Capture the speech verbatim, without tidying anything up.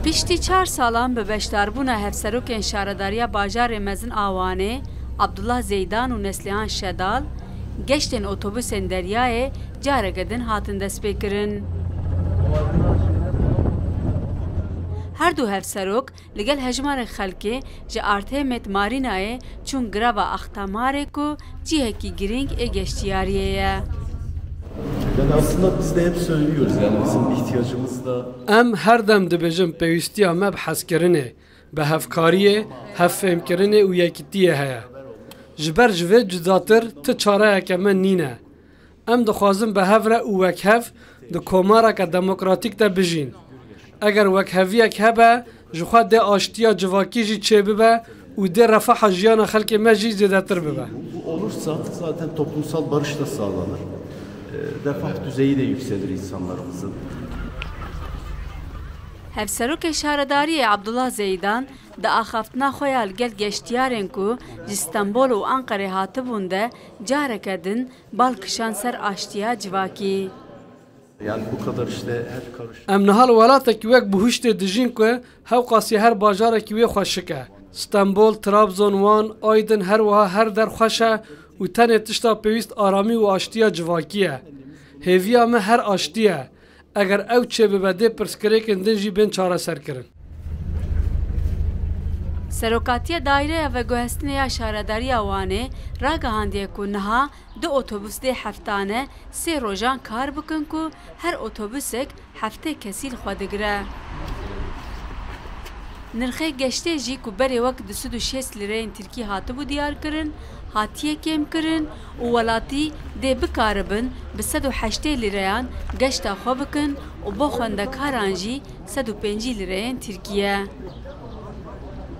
Piştî çar salan bi beşdarbûna hevserokên şaredariya bajarê mezin a Wanê, Abdullah Zeydan û Neslihan Şedal, geştên otobusên deryayê careke din hatin destpêkirin. Her du hevserok li gel hejmarek xelkê ji Artemed Marînayê çûn greva Axtamarê ku cihekî girîng ê geştiyariyê ye. Yani aslında biz de hep söylüyoruz, yani bizim ihtiyacımız da Em her dem dibêjin pêwîstiya me bi hezkirinê, bi hevkariyê, hevfêmkirinê û yekitiyê heye. Ji ber ji vê cudatir ti çareyeke me nîne. Em dixwazin bi hev re û wekhev di komareke demokratîk de bijîn. Eger wekheviyek hebe, ji xwe dê aştiya civakî jî çêbibe û dê refaha jiyana xelkê me jî zêdetir bibe. Bu olursa zaten toplumsal barış da sağlanır. E, refah düzeyi de yükselir insanlarımızın. Hevserokê Şaredariyê Abdullah Zeydan di axaftina xwe ya li gel geştiyarên ku ji Stenbol û Anqerê hatibûn de careke din bal kişand ser aştiya civakî. Yani bu kadar işte her karış Em niha li welatekî wek Buhuştê dijîn ku hewqasî her bajarekî wê xweşik e. Stenbol, Trabzon, Wan, Aydin her wiha her der xweş e û tenê tişta pêwîst aramî û aştiya civakî ye. Hêviya me her aştî ye. Eger ew çêbibe dê pirsgirêkên din jî bên çareserkirin. Serokatiya Daireya Veguhestinê ya Şaredariya Wanê ragihandiye ku niha du otobus dê heftane sê rojan kar bikin ku her otobusek heftê kesî li xwe digire. Nirxê geştê jî ku berê wek du sed û şêst lîreyên tirkî hatibû diyarkirin, hatiye kêmkirin û welatî dê bikaribin bi sed û heştê lîreyan geşta xwe bikin û bo xwendekaran jî sed û pêncî lîreyên tirkî ye.